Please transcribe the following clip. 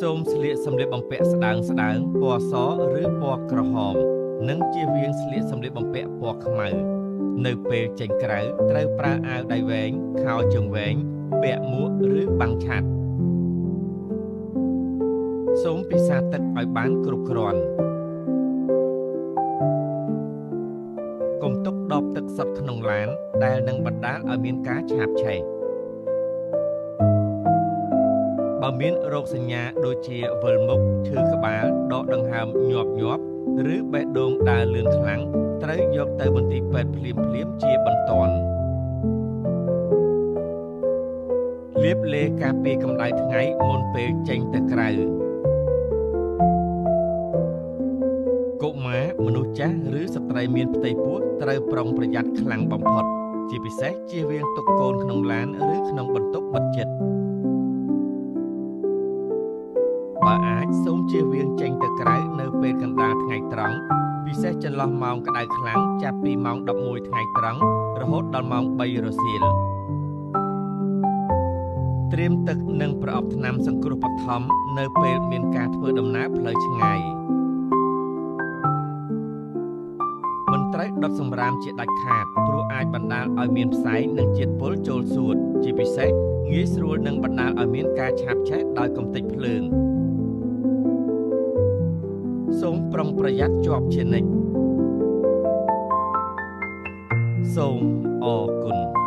សូមស្លៀកសម្លៀកបំពាក់ស្ដើងស្ដើងពណ៌សឬពណ៌ក្រហមនិងជៀសវាងស្លៀកសម្លៀកបំពាក់ពណ៌ខ្មៅនៅពេលចេញក្រៅត្រូវប្រើអាវដៃវែងខោជើងវែងពាក់មួកឬបាំងឆ័ត្រសូមពិសាទឹកឲ្យបានគ្រប់គ្រាន់កុំទុកដបទឹកសុទ្ធក្នុងឡានដែលនឹងបណ្ដាលឲ្យមានការឆាបឆេះបើមានរោគសញ្ញាដូចជាវិលមុខឈឺក្បាលដកដង្ហើមញាប់ញាប់ឬបេះដូងដើរលឿនខ្លាំងត្រូវយកទៅមន្ទីរពេទ្យភ្លាមៗជាបន្ទាន់លាបឡេការពារកម្ដៅថ្ងៃមុនពេលចេញទៅក្រៅកុមារមនុស្សចាស់ឬស្ត្រីមានផ្ទៃពោះត្រូវប្រុងប្រយ័ត្នខ្លាំងបំផុតជាពិសេសជៀសវាងទុកកូនក្នុងឡានឬក្នុងបន្ទប់បិទជិតបើអាចសូមជៀសវាងចេញទៅក្រៅនៅពេលកណ្ដាលថ្ងៃត្រង់ពិសេសចន្លោះម៉ោងក្តៅខ្លាំងចាប់ពីម៉ោង11ថ្ងៃត្រង់រហូតដល់ម៉ោង3រសៀលត្រៀមទឹកនិងប្រអប់ថ្នាំសង្គ្រោះបឋមនៅពេលមានការធ្វើដំណើរផ្លូវឆ្ងាយមិនត្រូវដុតសម្រាមជាដាច់ខាតព្រោះអាចបណ្ដាលឲ្យមានផ្សែងនិងជាតិពុលចូលសួតជាពិសេសងាយស្រួលនឹងបណ្ដាលឲ្យមានការឆាបឆេះដោយកម្ទេចភ្លើងសូមប្រុងប្រយ័ត្នជាប់ជានិច្ចសូមអរគុណ។